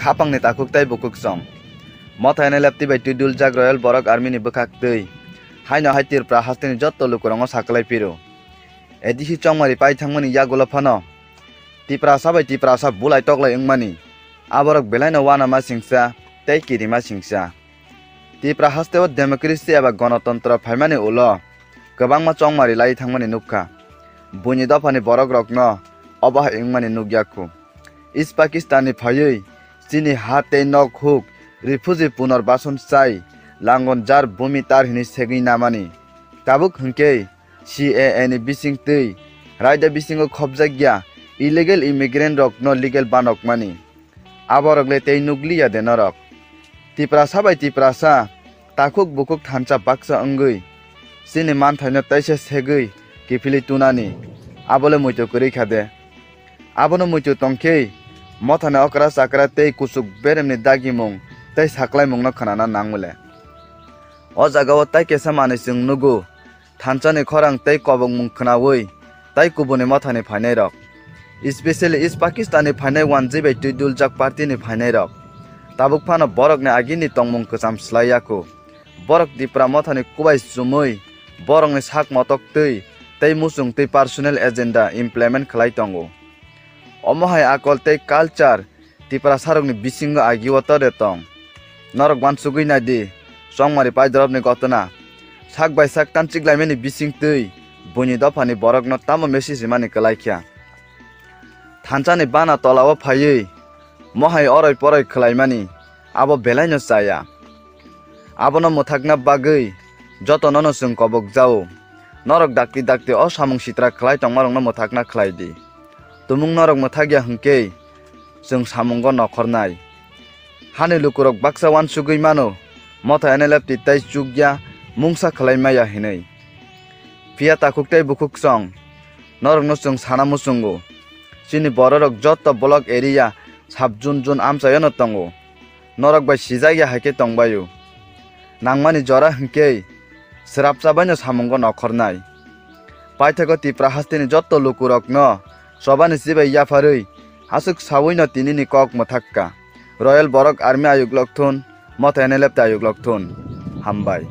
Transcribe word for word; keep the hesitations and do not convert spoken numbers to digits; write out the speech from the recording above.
Khapangni takhuk tei bukhuk song. Motha N L F T bai twiduljak Royal Borok Army ni bwkhak twi. Haino hai Tripura hasteni jotto lukurokno saklai phiro. A D C chongmari pai thangmani yagulo phano Tiprasa bai Tiprasa bulai toklai wngmani. Aborok belaino uanama singsa tei kirima singsa. Tipra hasteo democracy eba gonotontro phaimani ulo kwbangma chongmari lai thangmani nukha. Buini dophani borokrokno obo hai wngmani nukya khu. East Pakistan ni phaiwi chini ha tei nok huk refugee punorbason chai langon jar bumi tar hini segwi namani. Tabuk hwnkhe C A A ni bising twi raida bisingo khopjakya illegal immigrant rokno legal banokmani. Aborok le tei nukliya de norok. Tiprasa bai Tiprasa takhuk bukhuk thansa baksa wngwi chini manthaino teisa segwi kiphilwi tunani, abole muitu kwrwi kha de. Abono muitu tongkhe mothani okra chakra tei kuchuk beremni dagimung tei saklaimungno khwnana nangmole. O jagao tai kesa manwi chwng nugo, thansani khorang tei kobokmung khwnawi tai kubuni mothani phainairok, especially East Pakistan ni phainai one G bai twiduljak party ni phainairok. Tabuk phano borokni agini tongmung kwcham slai yakho. Borok Tipra mothani kubai chumwi borokni sak motok twi tei muchung twi personal agenda implement khlai tongo. Omo hai akol tei culture Tiprasarokni bisingo agio tode tong. Norok uansugwi nai di, chongmari paidorobni gotona. Sak bai sak tanchiklaimani bising twi buini dophani borokno tamo message rimani kwlai kha. Thansani bana tolao phaiwi mohai oroi poroi khlaimani abo belaino chaya. Abono mwthakna bagwi jotonono chwng kobok jao. Norok dakti dakti o samung sitra khlai tongmarokno mwthakna khlai di. Tumung norok mwthakya hwnkhe chwng samungo nokhornai. Hani lukurok baksa uansugwi mano, motha N L F T tei chukya mungsa khlai maya hinwi. Phiya takhuk tei bukhuk song, norokno chwng sana muchungo. Chini bororok jotto block area sub zone zone amchaiono tongo. Norok bai sijak ya hai khe tongbaio. Nangmani jora hwnkhe swrapsa baino samungo nokhornai. Paithago Tipra hasteni jotto lukurokno chobani chibai yapharwi aswk sawino tinini kok mwthakka. Royal Borok Army ayuklok thun, motha N L F T ayuklok thun. Hambai.